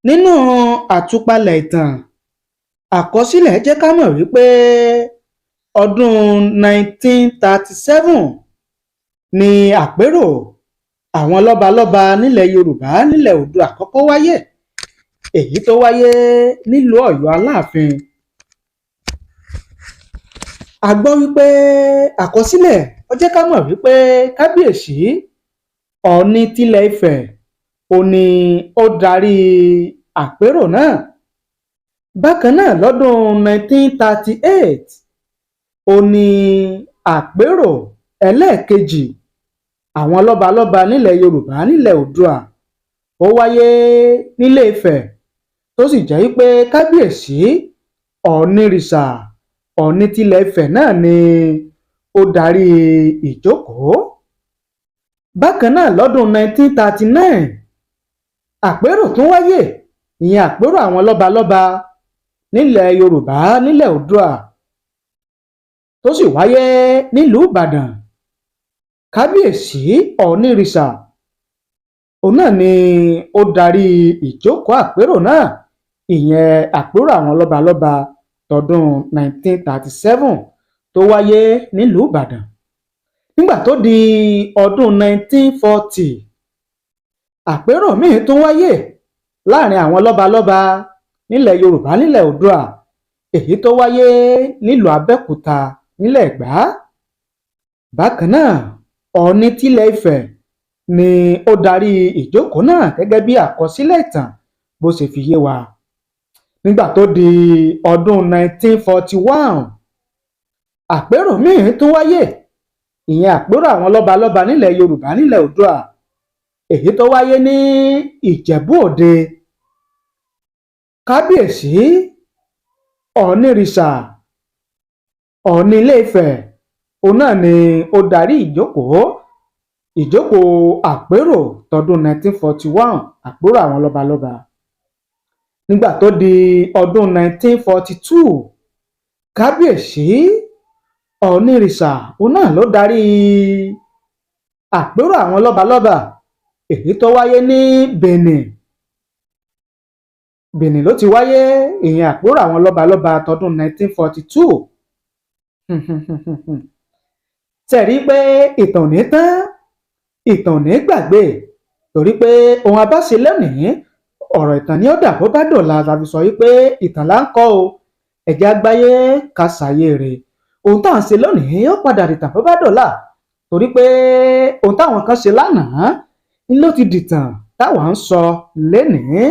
Nínú àtúpalẹ̀ ìtàn, àkọsílẹ̀ jẹ́ ká mọ̀ wípé ọdún 1937 ni àpérò àwọn lọ́balọ́ba nílẹ̀ Yorùbá, nílẹ̀ Oòduà kọ́kọ́ wáyé, èyí tó wáyé nílùú Ọ̀yọ́ Aláàfin. A gbọ́ wípé àkọsílẹ̀ ó jẹ́ ká mọ̀ wípé Kábíyèsí Ọọ̀ni tilẹ̀ Ifẹ̀ ò ní ó darí àpérò náà. Bákan náà, lọ́dún 1938 ó ní àpérò ẹlẹ́ẹ̀kejì àwọn lọ́balọ́ba nílẹ̀ Yorùbá, nílẹ̀ Oòduà, ó wáyé nílé Ifẹ̀, tó sì jẹ́ wípé Kábíyèsí Ọọ̀nirìṣà, Ọọ̀ni tilẹ̀ Ifẹ̀ náà ni ó darí ìjókòó. Bákan náà, lọ́dún 1939, àpérò tún wáyé, ìyẹn àpérò àwọn lọ́balọ́ba nílẹ̀ Yorùbá, nílẹ̀ Oòduà, tó sì wáyé nílùú Ìbàdàn. Kábíyèsí Ọọ̀nirìṣà òun náà ni ó darí ìjókòó àpérò náà, ìyẹn àpérò àwọn lọ́balọ́ba tọdún 1937 tó wáyé nílùú Ìbàdàn. Nígbà tó di ọdún 1940, àpérò míín tún wáyé láàrin àwọn lọ́balọ́ba nílẹ̀ Yorùbá, nílẹ̀ Oòduà, èyí tó wáyé nílùú Abẹ́òkúta, nílẹ̀ Ẹ̀gbá. Bákan náà, Ọọ̀ni tilẹ̀ Ifẹ̀ ni ó darí ìjókòó náà, gẹ́gẹ́ bí àkọsílẹ̀ ìtàn bó ṣe fi yé wa. Nígbà tó di ọdún 1941, àpérò míín tún wáyé, ìyẹn àpérò àwọn lọ́balọ́ba nílẹ̀ Yorùbá, nílẹ̀ Oòduà, èyí tó wáyé ní Ìjẹ̀bú Òde. Kábíyèsí Ọọ̀nirìṣà, Ọọ̀ni Ilé Ifẹ̀, òun náà ni ó darí ìjókòó àpérò tọdún 1941, àpérò àwọn lọ́balọ́ba. Nígbà tó di ọdún 1942, Kábíyèsí Ọọ̀nirìṣà òun náà ló darí àpérò àwọn lọ́balọ́ba, èyí tó wáyé ní Benin. Benin ló ti wáyé, ìyẹn àpérò àwọn lọ́balọ́ba tọdún 1942. Ṣe rí i pé ìtàn ò ní tán, ìtàn ò ní gbàgbé, torí pé ohun a bá ṣe lónìí, ọ̀rọ̀ ìtàn ni ó dà bó bá dọ̀la. La fi sọ wípé ìtàn là ń kọ́ o. Ẹ jẹ́ á gbáyé ká ṣayé rẹ̀. Ohun tá à ń ṣe lónìí, ó padà dìtàn bó bá dọ̀la, torí pé ohun táwọn kan ṣe lánàá ni ló ti dìtàn táwa ń sọ lénìí.